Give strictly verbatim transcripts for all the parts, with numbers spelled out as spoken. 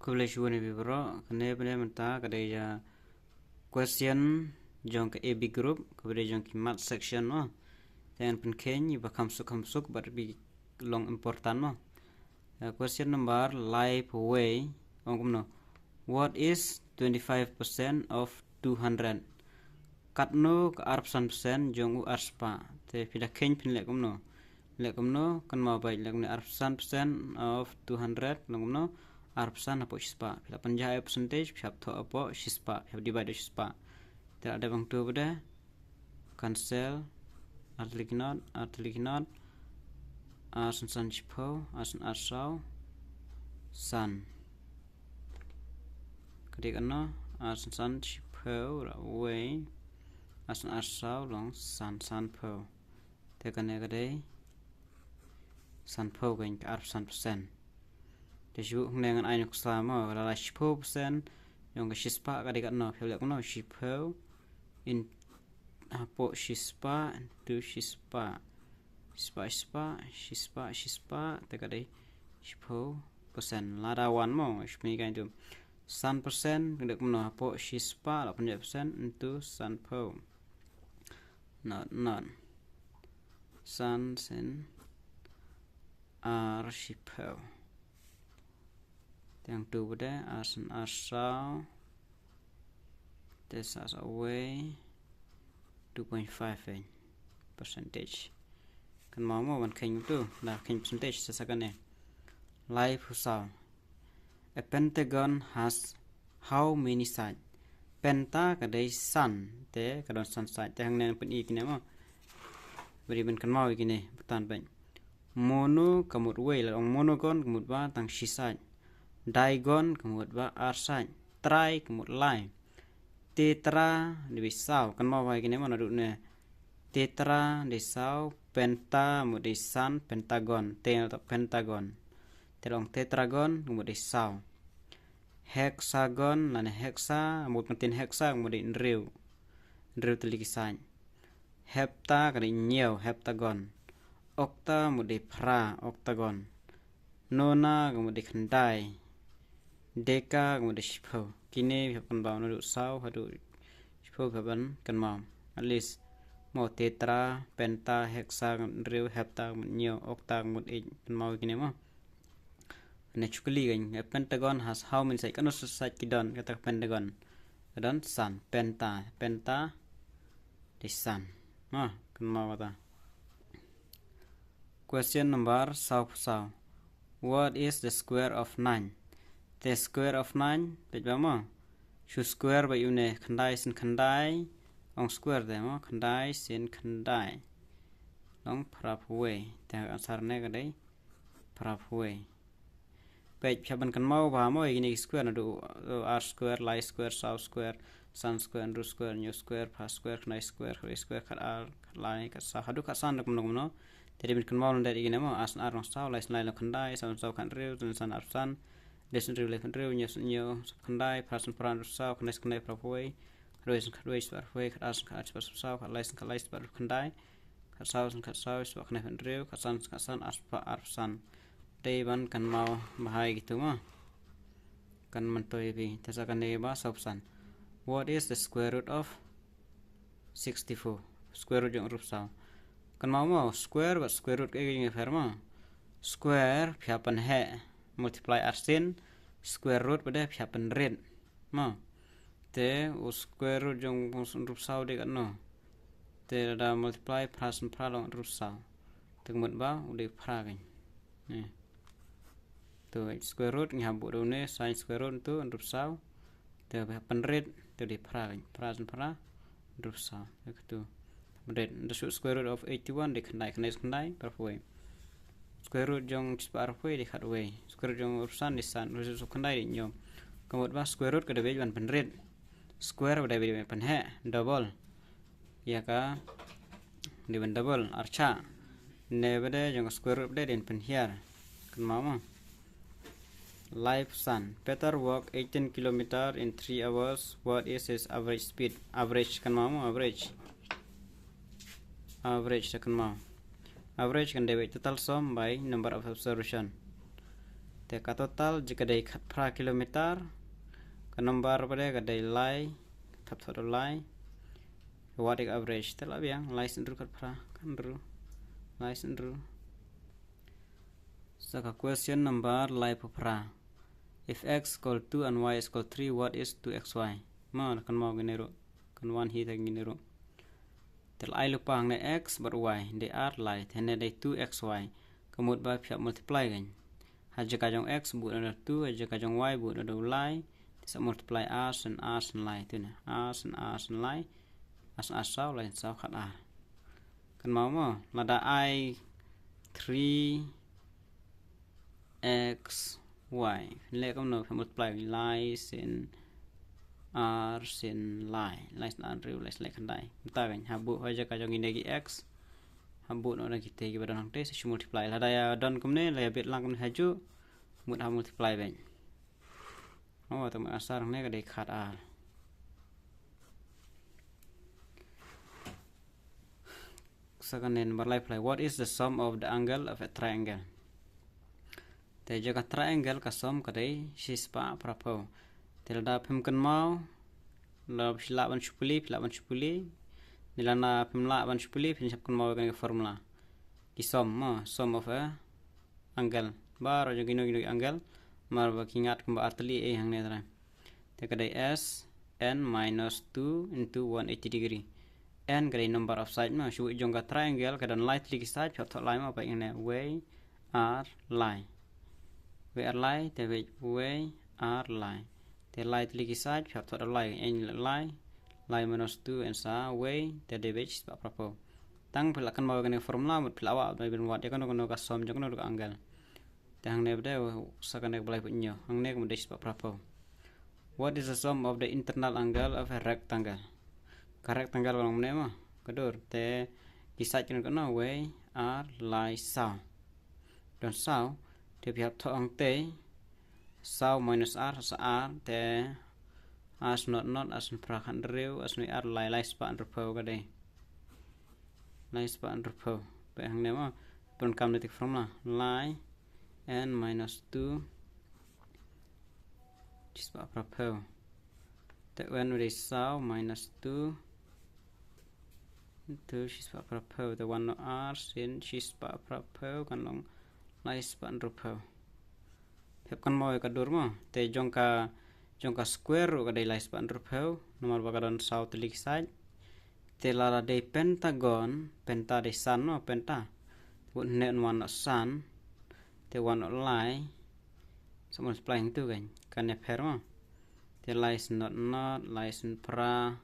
Khublei shibun ïa phi baroh. Kane bad mynta ka dei ïa question jong ka A B group, kaba dei jong ki math section mo. Te ngan pynkheiñ ïa ba kham suk kham suk bad ba long important mo. Uh, question number lai phew wei, ong kumno: What is twenty-five percent of two hundred? Katno ka arphew san percent jong u arspah? Te phi da kheiñ phin leh kumno? Leh kumno? Kynmaw beit, leh kumno? Arphew san percent of two hundred, leh kumno? Arphew san hapoh shispah. Phi la pynjah ïa percentage, phi hap thoh hapoh shispah, phi hap divide shispah. Te la dep hangto bad, cancel, ar tylli ki not, ar tylli ki not, ar san san shiphew, ar san ar saw, san. Ka dei katno? Ar san san shiphew, la wei, ar san ar saw, long san, sanphew. Te kane ka dei sanphew, kane ka arphew san percent. Te shu hangne ngan ai nuksa mo, la la shiphew percent jong ka shispah ka dei katno? Phi leh kumno? Shiphew in, hapoh shispah into shispah, shispah, shispah, shispah, shispah, te ka dei shiphew percent. Lada wan mo, shiphew ka into san percent, ka dei kumno? Hapoh shispah la pynjah percent into sanphew. Not, not. San sien ar shiphew. Te hangto bad, ar san ar saw, te sa sa wei, two point five percentage. Kynmaw mo ban kheiñ to, la kheiñ percentage sa sa kane. Lai phew saw. A pentagon has how many sides? Penta ka dei san, te ka don san side. Te hangne ngan pyni kine mo. Bad dei ban kynmaw ïa kine, bad tan beit. Mono ka mut wei, lada ong monogon ka mut ba tang shi side. Digon ka mut ba ar side. Tri ka mut lai. Tetra dei saw, kynmaw bha ïa kine mo, naduh ne. Tetra dei saw, penta mut dei san, pentagon, te, pentagon. Te lada ong tetragon ka mut dei saw. Hexagon lane hexa, mut ktien hexa ka mut dei hynriew. Hynriew tylli ki side. Hepta ka dei hynñiew, heptagon. Octa mut dei phra, octagon. Nona ka mut dei khyndai. Deca ka mut dei shiphew. Kine phi hap kynmaw, naduh saw haduh shiphew phi hap ban kynmaw. At least mo, tetra, penta, hexa ka mut hynriew, hepta ka mut hynñiew, octa ka mut ïeit, kynmaw kine mo. Hangne shu kylli kein, a pentagon has how many sides? Katno side ki don kata ka pentagon? Ka don san, penta, penta dei san. Mo, kynmaw kata. Question number saw phew saw. What is the square of nine? Te square of nine, peit bha mo. Shu square bha ïa une, khyndai sien khyndai. Ong square te mo, khyndai sien khyndai. Long phra phew wei. Te ka answer ne ka dei phra phew wei. Peit, phi hap ban kynmaw bha mo ïa kine ki square, naduh, uh, ar square, lai square, saw square, san square, hynriew square, hynñiew square, phra square, khyndai square, khatar square, khatar, khatlai, khatsaw, haduh khatsan, kumno kumno. Te dei ban kynmaw lyndet ïa kine mo, ar san ar long saw, lai san lai long khyndai, saw san saw khathynriew, san san arphew san, lai san hynriew laiphew hynriew, hynñiew san hynñiew, saw khyndai, phra san phra, hynriew saw, khyndai san khyndai, phra phew wei, hynriew san khyndai, shispah arphew wei, khatar san khatar, shispah san khyndai, khatsaw san khatar, shispah khyndai phew hynriew, khatsan san khatsan, arspah arphew san. Dei ban kynmaw bha ïa kito mo. Kan myntoi ïa phi, te sa kane ba saw phew san. What is the square root of sixty-four? Square root jong hynriewphew saw. Kynmaw mo, square bad square root kaei ka jingïapher mo? Square phi hap ban heh, multiply arsien, square root bad phi hap ban rit. Mo. Te u square root jong hynriewphew saw dei katno? Te lada multiply phra san phra long hynriewphew saw. Te ka mut ba u dei phra kein. Ne. To square root ngi hap buh da une, sin square root to hynriewphew saw. Te ba pynrit to dei phra kein. Phra san phra hynriewphew saw. Te katu. Pynrit. Te shu square root of eighty-one dei khyndai, khyndai san khyndai, phra phew wei. Square root jong shispah arphew wei dei khatwei. Square root jong hynriewphew san dei san, shu khyndai dei hynñiew. Ka mut ba square root ka dei ban pynrit. Square ba dei ban pynheh, double. Ïa ka dei ban double, arshah. Ne ba dei jong ka square root ba dei ban pynhiar. Kynmaw mo. Laiphew san. Peter walk eighteen kilometer in three hours. What is his average speed? Average, kynmaw mo, average. Average te kynmaw. Average kan dei beit total sum by number of observation. Te ka total jong ka dei khatphra kilometer. Ka number pat ka dei lai, thap thoh da lai. Wat ïa ka average te la biang, lai sien ru khatphra, kan ru, lai sien ru. Sa ka question number laiphew phra. If x equal two and y equal three, what is two x y? Mo, kan mo kine ruh, kan wan hi te kine ruh. Te la ai lypa hangne x bad y, dei ar lai, te hangne dei two x y. Ka mut ba phi hap multiply kan. Ha jaka jong x bud noh da two, ha jaka jong y bud noh da lai. Te sa multiply ar sien ar sien lai, tu ne. Ar sien ar sien lai. Ar sien ar saw, lai sien saw khat ar. Kan mo mo, lada ai three x y. Leh kumno, phi multiply lai sien ar sien lai, lai sien ar hynriew, lai sien lai khyndai. Mynta kan, ha bud ha jaka jong kine ki x. Ha bud noh da kite kiba don hangtei, sa shu multiply. Lada ïa don kumne, la ïa bit lang kumne ha juh. Mut ha multiply beit. Oh, te mut answer hangne ka dei khat ar. Sa kane number laiphew lai. What is the sum of the angle of a triangle? Te jong ka triangle ka sum ka dei shispah phraphew. Te lada phim kynmaw, lada phi lah ban shu pule, phi lah ban shu pule. Lada phim lah ban shu pule, phin sa kynmaw kane ka formula. Ki sum mo, sum of a angle. Baroh jong kino kino ki angle. Namar ba ki ngat kumba artylli ei hangne trai. Te ka dei S N minus two into one eighty degree. N ka dei number of side mo, shu jong ka triangle ka don lai tylli ki side, phi hap thoh lai mo, ba hangne wei ar lai. Wei ar lai, te wei, wei ar lai. Te lai tylli ki side, phi hap thoh da lai, en lai, lai minus two, en sa wei, te dei beit shispah phraphew. Tang phi la kynmaw kane ka formula, mut phi la wad, ban wad ïa kano kano ka sum jong kano kano ka angle. Te hangne pat, sa kane ka ba laiphew hynñiew. Hangne ka mut dei shispah phraphew. What is the sum of the internal angle of a rectangle? Ka rectangle ka long kumne mo, ka dur. Te ki side kano kano, wei, ar, lai, saw. Don saw, te phi hap thoh hangtei, saw minus ar, sa ar, te ar sien not not, ar sien phra khathynriew, ar sien wei ar, lai, lai spah hynriewphew ka dei. Lai spah hynriewphew. Peit hangne mo, pyndonkam da kata ka formula. Lai, n minus two, shispah phraphew. Te wan u dei saw minus two. Two shispah phraphew, te wan noh ar sien shispah phraphew, kan long lai spah hynriewphew. Phi hap kynmaw ïa ka dur mo. Te jong ka, jong ka square ruh ka dei lai spah hynriewphew, namar ba ka don saw tylli ki side. Te lada dei pentagon, penta dei san mo, penta. Te bad hangne un wan noh san. Te wan noh lai. Sa multiply hangtu kan. Kan ïapher mo. Te lai sien not not, lai sien phra,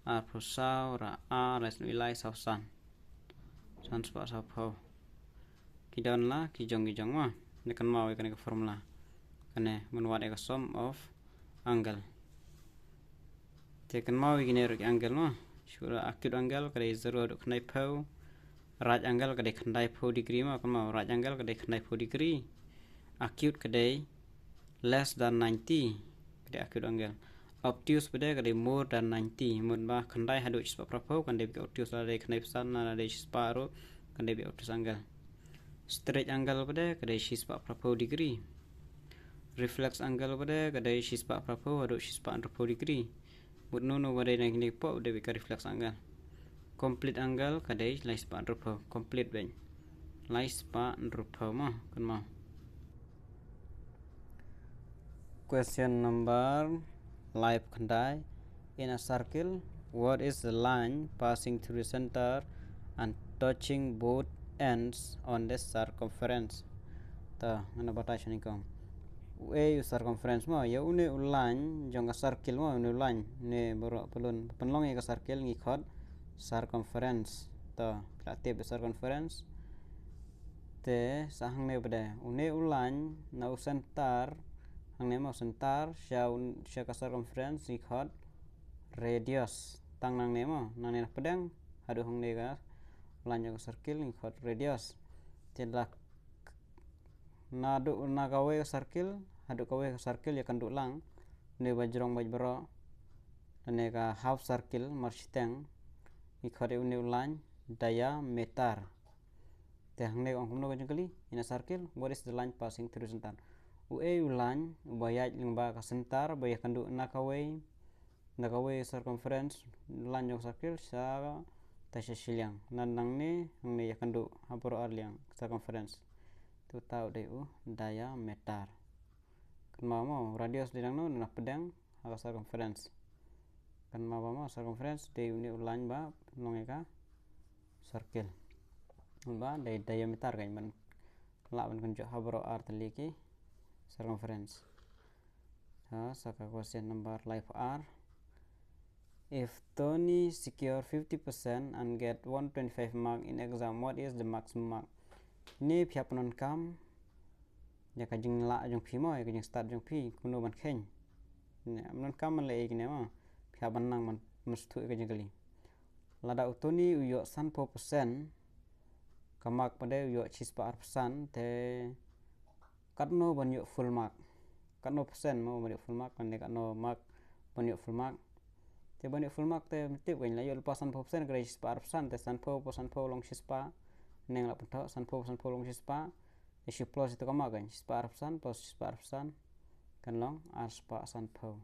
arphew saw, ra ar, lai sien wei lai, saw san. San spah sawphew. Ki don la ki jong ki jong mo. Ngi kynmaw ïa kane ka formula. Kane ngan wad ïa ka sum of angle. Te kynmaw ïa kine ruh ki angle mo. Shu ruh acute angle ka dei zero haduh khyndaiphew. Right angle ka dei khyndaiphew degree mo, kynmaw. Right angle ka dei khyndaiphew degree. Acute ka dei less than ninety, ka dei acute angle. Obtuse pat ka dei more than ninety, mut ba khyndai haduh shispah phraphew kan dei beit ka obtuse, lada dei khyndaiphew san, lada dei shispah ruh kan dei beit obtuse angle. Straight angle pat ka dei shispah phraphew degree. Reflex angle pat ka dei shispah phraphew haduh shispah hynriewphew degree. Mut no no ba dei na kine ki pop dei beit ka reflex angle. Complete angle ka dei lai spah hynriewphew. Complete beit. Lai spah hynriewphew mo, kynmaw. Question number laiphew khyndai. In a circle, what is the line passing through the center and touching both ends on the circumference? Ta, ngan batai shane kong. U A u circumference mo, ïa une u line jong ka circle mo, une u line, une baroh balun. Pynlong ïa ka circle ngi khot circumference. Ta, phi la tip ïa circumference. Te sa hangne pat, une u line na u center, hangne mo center, sha un, sha ka circumference ngi khot radius. Tang nangne mo, nangne na pdeng haduh hangne ka line jong ka circle ngi khot radius. Te la naduh na kawei ka circle haduh kawei ka circle ïa kynduh lang, une ba jrong bad baroh, lane ka half circle marshiteng, ngi khot ïa une u line diameter. Te hangne ka ong kumno ka jingkylli, in a circle, what is the line passing through center? U ei u line uba ïaid lyngba ka center ba ïakynduh na kawei, na kawei circumference, line jong circle sha, te sha shiliang. Na nangne hangne ïakynduh ha baroh ar liang circumference. Te uta u dei u diameter. Kynmaw mo, radius dei nangno, na pdeng ha ka circumference. Kynmaw ba mo circumference dei une u line ba long ïa ka circle. Ba dei diameter kan ban lah ban kynjoh ha baroh ar tylli ki circumference. Ha, sa ka question number lai phew ar. If Tony secure fifty percent and get one twenty-five mark in exam, what is the maximum mark? Ni phi hap pyndonkam ïa ka jinglah jong phi mo, ïa ka jingstad jong phi, kumno ban kheiñ. Ni, pyndonkam ban leh ïa kine mo, phi hap ban nang ban, ban sngewthuh ïa ka jingkylli. Lada u Tony u ïoh sanphew percent, ka mark pat de u ïoh shispah ar percent, te katno ban ïoh full mark? Katno percent mo ban ïoh full mark, lane katno mark ban ïoh full mark? Te ban ïoh full mark te tip kan, la ïoh lypa sanphew percent ka dei shispah ar percent, te sanphew plus sanphew long shispah, neng la pynthoh, sanphew plus sanphew long shispah, te shi plus ïa tu ka mark kan, shispah ar percent plus shispah ar percent kan long arspah sanphew.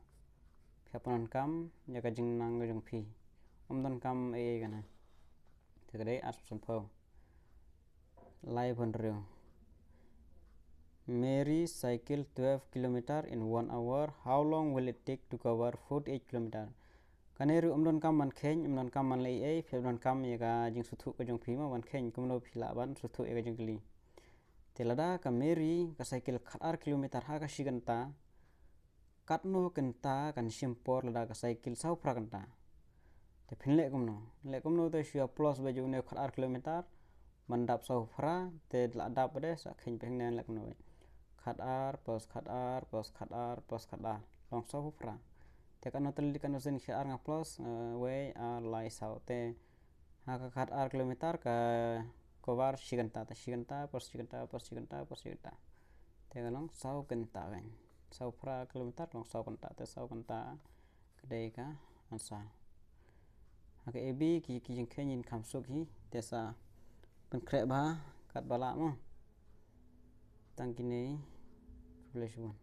Phi hap pyndonkam ïa ka jingnang ka jong phi. Ym donkam ei ei kane. Te ka dei arspah sanphew. Lai phew hynriew. Mary cycle twelve kilometer in one hour. How long will it take to cover forty-eight kilometer? Kane ruh ym donkam ban kheiñ, ym donkam ban leh ei ei, phi hap donkam ïa ka jingsngewthuh ka jong phi mo ban kheiñ kumno phi lah ban sngewthuh ïa ka jingkylli. Te lada ka Mary ka cycle khatar kilometer ha ka shi kynta, katno kynta kan shim por lada ka cycle saw phra kynta? Te phin leh kumno? Leh kumno te shu ïa plus beit ïa une u khatar kilometer ban dap saw phra, te la dap beit, sa kheiñ beit hangne leh kumno beit. Khatar plus khatar plus khatar plus khatar long saw phra. Te katno tylli, katno sien, khatar nga plus, eh, wei, ar, lai, saw. Te ha ka khatar kilometer ka cover shi kynta, te shi kynta plus shi kynta plus shi kynta plus shi kynta. Te ka long saw kynta kan. Saw phra kilometer ka long saw kynta, te saw kynta ka dei ka answer. Ha ka A B ki, ki jingkheiñ ngim kham suk hi, te sa pynkhreh bha katba lah mo. Tang kine, khublei shibun.